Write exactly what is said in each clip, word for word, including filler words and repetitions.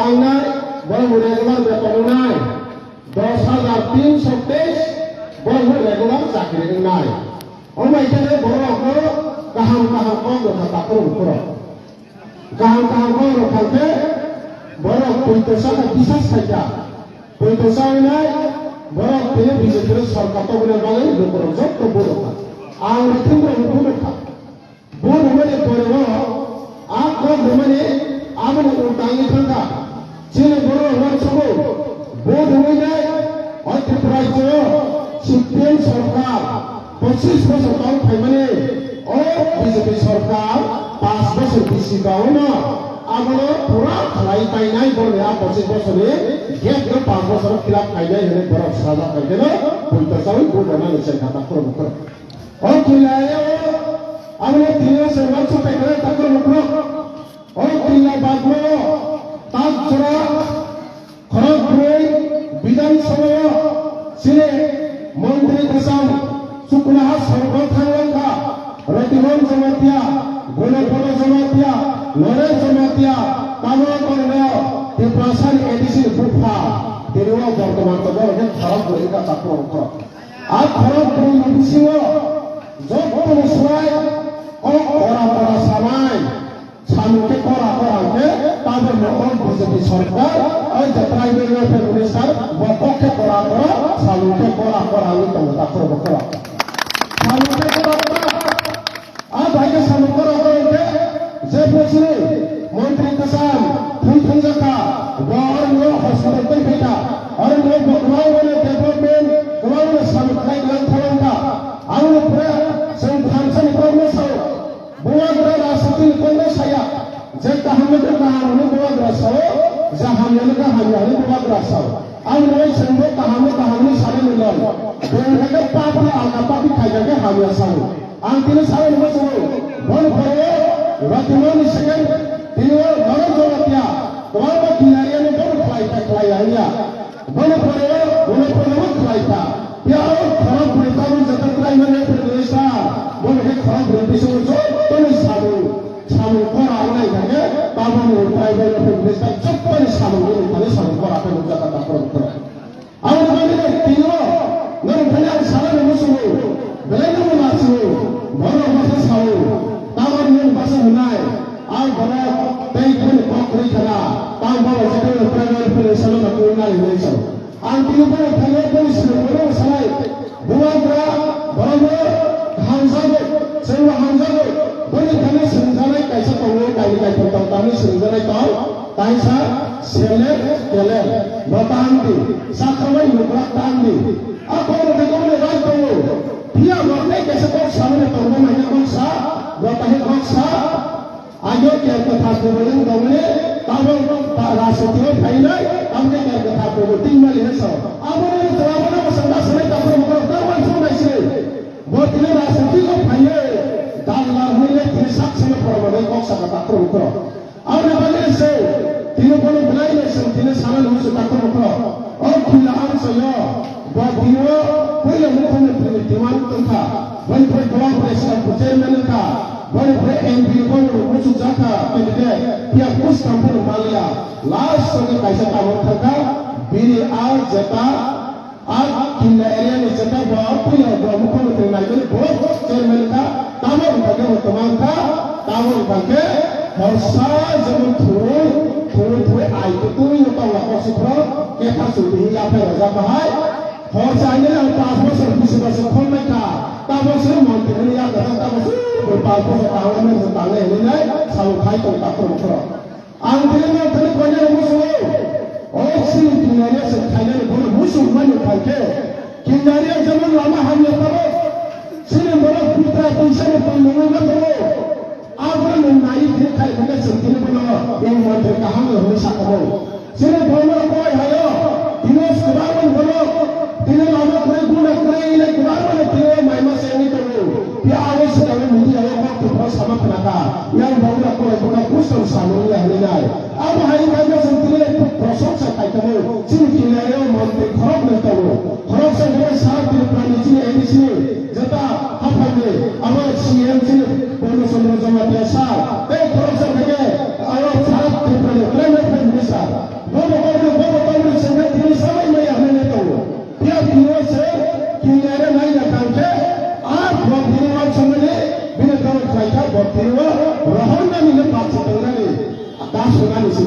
Wngnai, borok bo regular beton wngnai, dos hajar tinso teis borok bo regular chakri wngnai. Omo hai khe borokno kaham kaham kok rwkha takhurok bukhurok. Kaham kaham kok rwkha khe borok poito saka bisas khaikha. Poito sa wngnai borok tini B J P ni sorkar tongna bagwi lukurok jotto budokha. Ang rithimrok budokha. Bo rwmani pore o a kok rwmani aboni ulta wngwi thangkha. Chini borok uansugo bo rwmwi nai o Tripura rajyo o C P M sorkar pochis bosor tong phaimani o B J P sorkar panch bosor bisi baono abono pura khlai painai borokni a pochis bosorni gap no panch bosor fill up khainai hwnwi borok sajak hai kheno poito chawi bo rwmani chengkha takhurok bukhurok. O kila o, aboni tini o se uansuk pai khe takhurok bukhurok. O kila bagwi o, tak jora, khorok brwi, Bidhan Sabha o, chini montri kwcham, chuknoha sorgo thang langkha, Ratiban Jamatia, Gunapada Jamatia, Naresh Jamatia, tamo tongnaio Tiprasani A D C ni bupha, tini o bortoman tongo hwnkhe khorok brwi wngkha takhurok bukhurok. A khorok brwi ni bisingo joto swai kok kora kora sanai, samung khe kora kora hwnkhe tabukno o B J P sorkar, o je tribal welfare minister, bo kok khe kora kora, samung khe kora kora wngwi tongo takhurok bukhurok. Samung khe kora kora. A bai khe samung kora kora khe je bosni montri kwcham thwi thangjakha, bo oro no hospital tei phaikha, oro no bo kwbangma no development, kwbangma no samung khlai lang thalangkha. Ang no pura chwng thansa ni kok no sao, bubagra rajniti ni kok no saya, je kaham no khe kaham hwnwi bubagra sao, je hamya no khe hamya hwnwi bubagra sao. Ang no chwng bo kaham no kaham hwnwi sanani loi, bwrwi khe pap no alka papi khaikha khe hamya sao. Ang tini sawi rwma chwng, bono pore o Ratiban ni second, tini o Naresh Jamatia, kwbangma kinariya no bono khlai kha khlai ya wngya. Bono pore o, bono pore o khlai kha. Phiya o khorok brwi tabuk jeta tribal welfare minister, bono khe khorok brwi bisingo jottoni samung, samung kora wngnai kha khe, tabukni tribal welfare minister jottoni samung wngwi thani samung kora khe nukjakha takhurok bukhurok. Aboni bagwi no tini o norok thani ang sana rwma chwng, belai no bo lachio, borok bwsa sao, tamo nwng bwsa hwnai, ang borok tei kheno kok kwrwi khana, tamo borok je kheno tribal welfare salo na kwrwi nai hwnwi sao. Ang tini borok thani o boni swrwng borok sanai, bubagra borok no hamjago, chwng bo hamjago, boni thani swrwngjaknai kaisa tongo, kaini kaitham tong tamni swrwngjaknai tong. Kaisa selek kelek bo tang di, sakhamai nukrak tang di. A kok rwgwi kok ni rai tongo. Phiya bo tei kaisa kok samani tongo, maina kok sa, bo tahi kok sa. Agyo ker kwthar kubui wng tongmani, tabok rajniti o phainai, tamni ker kwthar kubui tingmani hinwi sao. Aboni rwchapani bo chwng da sanai takhurok bukhurok tamo swngnai se. Bo tini rajniti o phaiwi dalla hwnwi le tini sak sano phormanai kok saka takhurok bukhurok. Aboni bagwi se tini bono belai no chwng tini sana nung se takhurok bukhurok. O khula amchaio bo tini o puila mukhyamantri ni demand wngkha. Boni pore block president chairman wngkha. Boni pore M P ni bono muchukjakha candidate. Phiya buskang bono manliya. Last o khe kaisa tabuk thangkha. Bini a jeta A Kinda area ni jeta bo puila bo mukhyamantri naimani bo chairman kha, tamo wngkha khe bo twma wngkha, tamo wngkha khe horsa jemon thurui, thurui thurui ai kwtwi no tongla kok si phro, khe tha chwng twi yaphai rwjak bahai. Horsa aini ang panch bosor bisi bosor khonlai kha, tamo se montri ni yak rwjak, tamo se bo panch bosor tangla nai tangla hinwi nai samung khai tong takhurok khorok. Ang tini no thani koina no musugo. O chini kinnaria se khainani bono musuk mani khaikhe. Kinnaria jemon lama hamya tabo. Chini borok putra puisa ni tongmungwi ma tongo. Abo no nai thik khai khwlai se tini bono. Ei montri kaham no hwnwi sakamo. Chini borok no koi hayo. Tini kwbangma borok. Tini lama kwrwi guna kwrwi ile kwbangma no tini mai ma se wngwi tongo. Phiya abo swkang media o kok tongphuru sama khna kha. Yang bangla korai kono kusong samung ya hinwi nai. Abo hai wngkha khe chwng tini prosongsa khai tongo. Chini kinnario montri khoroknwi tongo. Khoroksa khe South Tripura ni chini A D C ni jeta haphaini abo C M chini Purno Chandra Jamatia sir. Tei khoroksa khe abo South Tripura ni Prime Minister.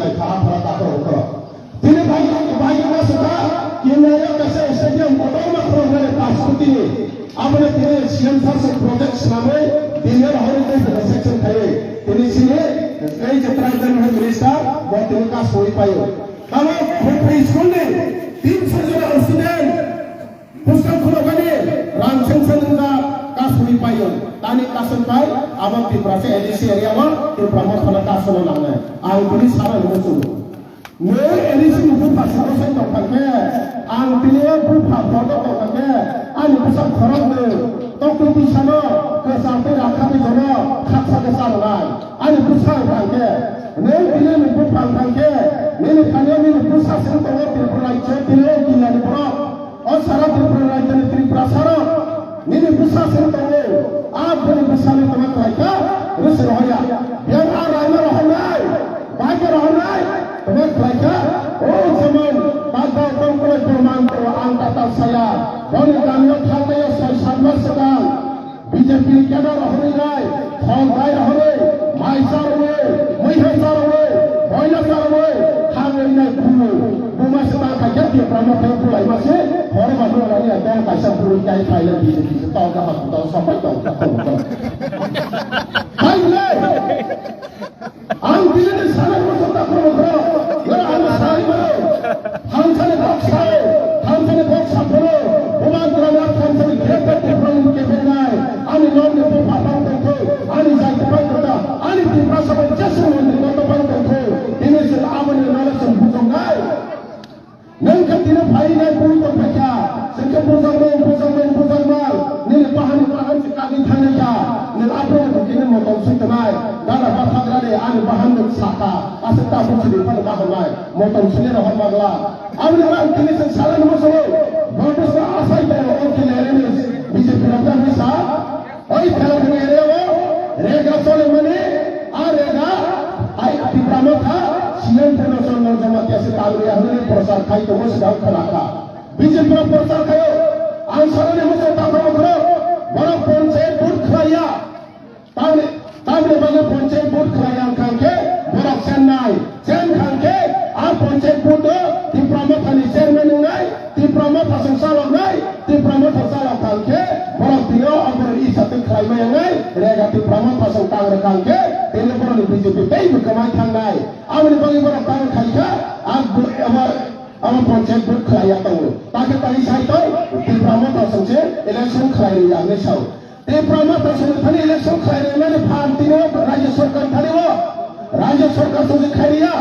Lai kha, aphara takhro hokro. Tini bai, bai ma saka, kinaya kaisa stadium kotorma khoro nani pasputini. Abone tini C M sir se project swnamwi, tini rohorwi tei section khaiwi. Tini sini, tei je tribal minister, bo tini kasui paio. Tamo Khopri school ni tin sojona student, Puskang khulokani rang sengsa nungkha kasui paio. Tani kasui pai, abo Tiprasa A D C area o Tipra Motha no kasui no nangnai. Ang tini sana nungwi chungo. Nwng A D C ni bupha salo sai tongkha khe, ang tini o bupha bodo tongkha khe, ani bwsa khorok nwng tokti tisano kwcham tei rakha tei jono khaksa khe cha rwnai. Ani bwsa wng thang khe, nwng tini ni bupha wng thang khe, nini thani o nini bwsa se wng tongo Tripura rajyo, tini o India ni borok. O sara Tripura rajyoni Tripura saro nini bwsa se tongo, a bini bwsani tongma kwlai kha, rwse rohorya. Yang a raima rohornai, baikhe rohornai, tongma kwlai kha. O jemon Bagda Tongkrai Burman to ang tatal saya, boni kamio thalnai o soi sat mas swkang. B J P ni kena rohorwi nai, khol bai rohorwi, mai charwi, mui hai charwi, boila charwi, thangwi nai bumung. Buma se ta khaikhe Tipra Motha bulai ma se, horo ba nung rani ya dong kaisa bumung kai phaile B J P se tong ka ha tong sapai tong ka tong tong. Hai le! Ang bini sana mo sota ko mo ko. Yo ang sai mo. Thansani bok sai. Thansani bok sapro. Buman drama thansani greater Tipra ni kebenai. Ani nom ni bupha pang tongkho. Ani jai pang tongkho. Ani Tipra sabai jesu mantri ko pang tongkho. Ini sila amani nala sum bujong nai. Nwng khe tini phainai bui tong phaikha, chwng khe bujakmung, bujakmung, bujakmung, nini bahan, bahan se kagwi thangnai kha, nwng aphuru bo tini motom swi tongnai, gana bathagrani ani bahan nwng sakha, aswk ta buchini phano bahanai, motom swini rohor magla. Aboni ulo ang tini chwng salani muchungo, bo bwswk asai tongo, o kile rini B J P rok ta hwnwi sa. Oi Thelabung area o rega solemani, a rega ai Tipra Motha C M Purno Chandra Jamatia se Tangria hwnwi prochar khai tongo, swkang khwlakha. B J P rok prochar khaio, ang sanani muchung tangkha bokhorok, borok panchayat vote khlaiya. Tamni, tamni bagwi panchayat vote khlaiya wngkha hwnkhe borok chennai. Chen kha hwnkhe a panchayat vote o Tipra Mothani chairman wngnai, Tipra Motha chwng chaloknai, Tipra Motha chalok kha hwnkhe borok tini o oboroni isa twi khlai maya wngnai, rega Tipra Motha chwng tang rwkha hwnkhe tini borokni B J P tei bo kwmai thangnai. Aboni bagwi borok tang khaikha, a bo-, abo, abo panchayat vote khlaiya tongo. Takhe tani sai tong, Tipra Motha chwng se election khlai rwya hinwi sao. Tipra Motha songni thani election khlai rwnani phan tini o Rajya Sarkar thani o, Rajya Sarkar songni khai riya.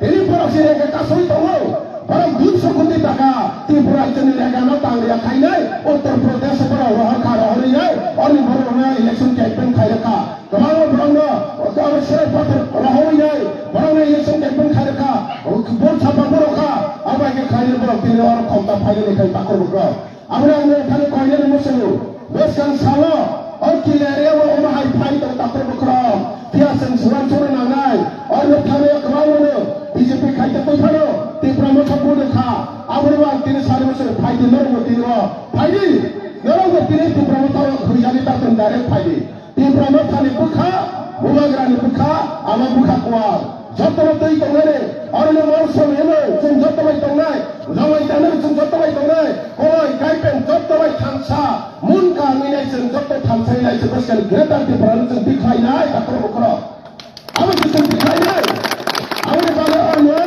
Tini borok se rega kasui tongo. Borok duiso koti taka Tripura rajyoni rega no tang riya khainai. Uttar Pradesh borok rohor kha, rohor riyai. Oni borok no election campaign khai rwkha. Kwbangma borok no abo serai pathor rohor riyai. Borok no election campaign khai rwkha. Vote chapa borok kha. Abo hai khe khlai borok tini oro khomta phainani khai takhor bukrok. Aboni ang nokthani koinani muchungo, bwskang salo, o kile area o omo hai phai tong takhuk bukhurok, phiya chwng suan choro nangnai, o nokthani o kwbangmano B J P khai tongwi phano, Tipra Motha buno kha, aboni bo ang tini sani muchungo phai di, norokbo tini o phai di, norokbo tini Tipra Motha o hwijani tatung direct phai di. Tipra Mothani bwkha, Bubagrani bwkha, ama bwkha kuar. Jotono twi tongnani, oroni mol song hino, chwng joto bai tongnai, jawai tanani chwng joto bai tongnai, koloi, kaipen joto bai thansa, mun ka minai chwng joto thansa hinai chwng bwskani greater Tripura ni chwng bikhlainai, takhro bukhro. Abo se chwng bikhlainai. Aboni bagwi ano,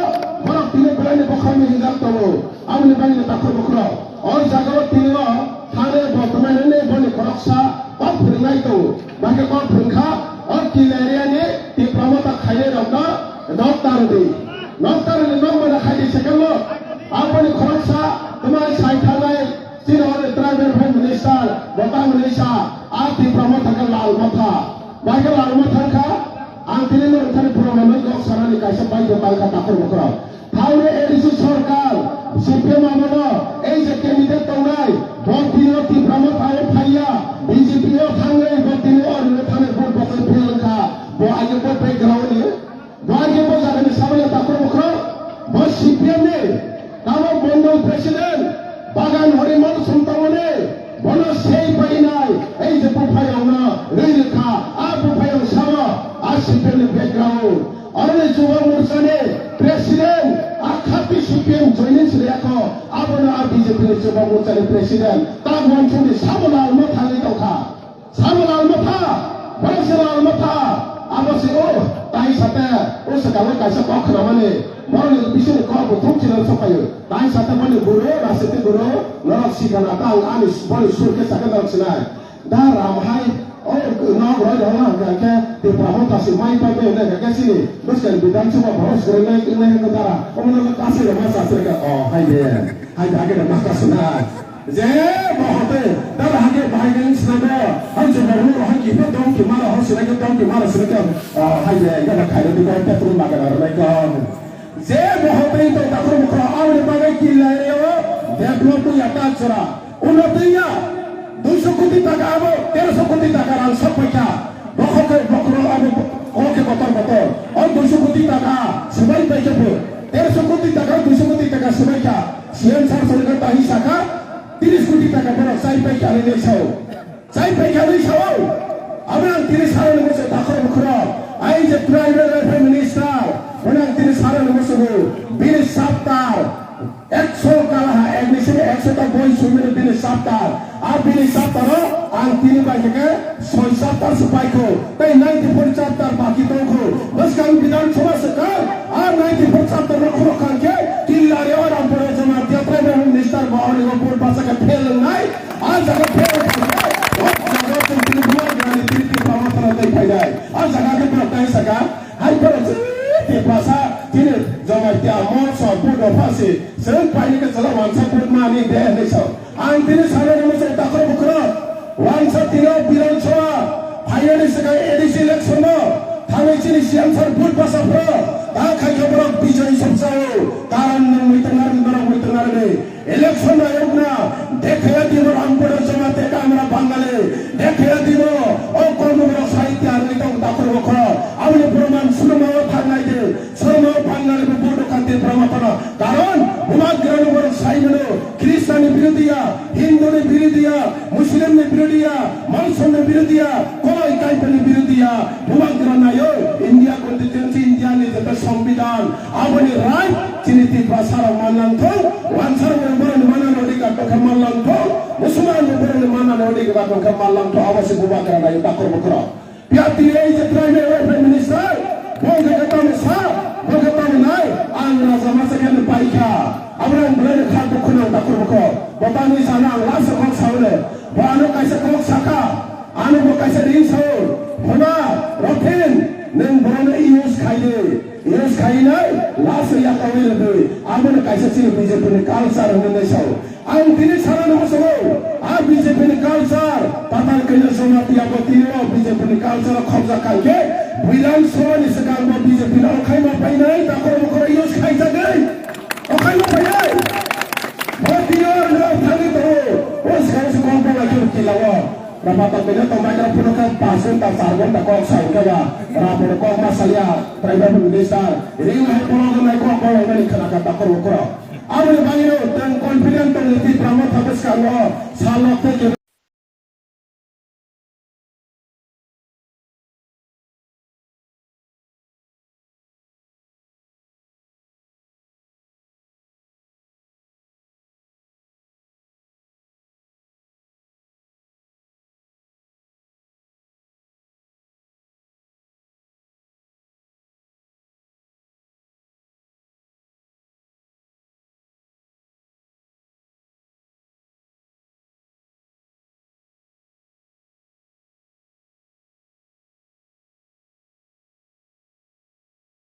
borok tini belaini bokhorni hinjak tongo. Aboni bagwi takhro bukhro. O jaga o tini o thani bo twmai nani boni khoroksa kok phwrwngnai tongo. Bahai khe kok phwrwngkha o kile area ni Tipra Motha khainai rokno nok tarwdi. Nok tarwdi nok mada khaidi second no. Aboni khoroksa twmai sai thangnai chini o tribal health minister bo tamo hinwi sa a Tipra Motha khe Lal Motha. Bahai khe Lal Motha wngkha ang tini no thani phwrwngmani nok sanani kaisa baidhota wngkha takhro bukhro. Thaure A D C sorkar, C P M abono, ei je candidate tongnai, bo tini o Tipra Motha o phaiya, B J P o thangwi bo tini o rwno thangwi vote bosai fail wngkha, bo aike bo background ni, bo aike bo jagani samaya takhro bukhro, bo C P M ni, tamo mondol president, Bagan Horimol Sumtamoni, bono sei painai, ei je buphayongno rwi rwkha, a buphayong samo, C P M ni background. Aroni Chuba Morcha ni president, akhati C P M joining sri ako, abono a B J P ni Chuba Morcha ni president. Tak wansukni sabo Lal Motha ni tongkha. Sabo Lal Motha, boro se Lal Motha, abo se o, tai sate, o se kabo kaisa kok khnamani, boroni bisingni kok bo thung chilon sokhayo. Tai sate boni guru, rasiti guru, norok sikha na ta ang ani boni sur khe sakhe norok sinai. Da ram hai, o nok roi rong ang khe, Tipra Motha se mai pai pai na khe sini, bwskang bidang chuba boros gori nai, nai khe dara, o mano kasai ma sa se khe, o hai de, hai de, hai de ma kasu na. Je bo hotei, dara hake bahai nang sinai bo, hai je bo ro hai ki phe dong ki mara ho sinai ke dong ki mara sinai ke, ah, hai je, ya ba khai ro di ko, petrol maga na ro nai ko. Je bo hotei to takhro bukhro, auni bagai ki lai yo, develop ya ta chora. Uno tei ya, duiso koti taka abo, teroso koti taka rang sok paikha. Bokhok ke bokhro abo, bokhok ke kotor kotor. O duiso koti taka, sebai paikha bo. Teroso koti taka, duiso koti taka sebai kha. C M sir sorkar tahi saka, Tris koti taka borok chai pai kha hinwi sao. Chai pai kha hinwi sao. Abo ang tini sarani muchung takhro bukhro. Ai je tribal welfare minister, bono ang tini sarani muchungo. Bini saptar, ekso kalaha, ek ni simi ekso ta boi sumino bini saptar. A bini saptaro ang tini bai khe soi saptar se pai kho. Tei ninety four chapter baki tong kho. Bwskang Bidhan Sabha se kha. A ninety four chapter no khoro khan khe Killari o Rampur Jamatia tribal minister bo ani o bul basa khe fail wngnai. A jaga phero thangkhe, o jaga chwng tini buwai gwnani tini Tipra Motha no tei phainai. A jaga khe borok tai saka, hai borok chini Tiprasa, chini Jamatia, Motha, Buddha phasi, chwng paini khe chwla wansa vote mani de hinwi sao. Ang tini sanani muchung takhro bukhro, wansa tini o Bidhan Sabha, phainani swkang A D C election no, thangwi chini C M sir vote basa phro, ta khai khe borok bijoy sopsao, karon nwng muitung narwkni, borok muitung narwkni. Election ayokna, dekhaya dibo Rampur Jamatia Kamra Bangali, dekhaya dibo, o Kormo borok sahitya rwgwi tong takhro bukhro, aboni proman Surma o thangnai de, Surma o Bangali bo vote kha Tipra Motha no. Karon, bubagra ni borok sai mano, Khristan ni birodhiya, Hindu ni birodhiya, Muslim ni birodhiya, Manson ni birodhiya, Koloi Kaitor ni birodhiya, bubagra nayo, India constituency, India ni jeta Sambidan, Aboni right chini Tiprasa rok manlang thung, wansa rok borok ni mana ni odhikar tongkha manlang thung, musulman rok borok ni mana ni odhikar tongkha manlang thung, abo se bubagra nayo takhro bukhro. Pia tini ei je tribal welfare minister, bo khe tamo sa, bo khe tamo nai, ang raja masa khe paikha, abo ang belai ni kha dukhu nang takhro bukhro. Bo tamo sana ang lasa kok saule, bo ano kaisa kok saka, Ano bo kaisa ring sao, "Hoda, Rothin, nwng borokno use khai di, use khai nai, last ya kawi rwdi." Abono kaisa chini B J P ni culture hwnwi nai sao. Ang tini sana nungwi sao, a B J P ni culture, Patal Kanya Jamatia bo tini o B J P ni culture o khobjak kha khe, Bidhan Sabha ni swkang bo B J P no okhai ma painai, takhro bukhro use khaijagwi, okhai ma painai. Bo tini o rwng thangwi tongo, o swkang se kok bala khe kila o. Rama tongmani tongmani rok phano khe paanch ghonta, char ghonta kok sa hwnkhe ba, Rama bono kok ma salia, tribal minister, ring hai borok wngnai kok bolongmani khna kha takhro bukhro. Aboni bagwino tong confident tongni Tipra Motha bwskango salok tei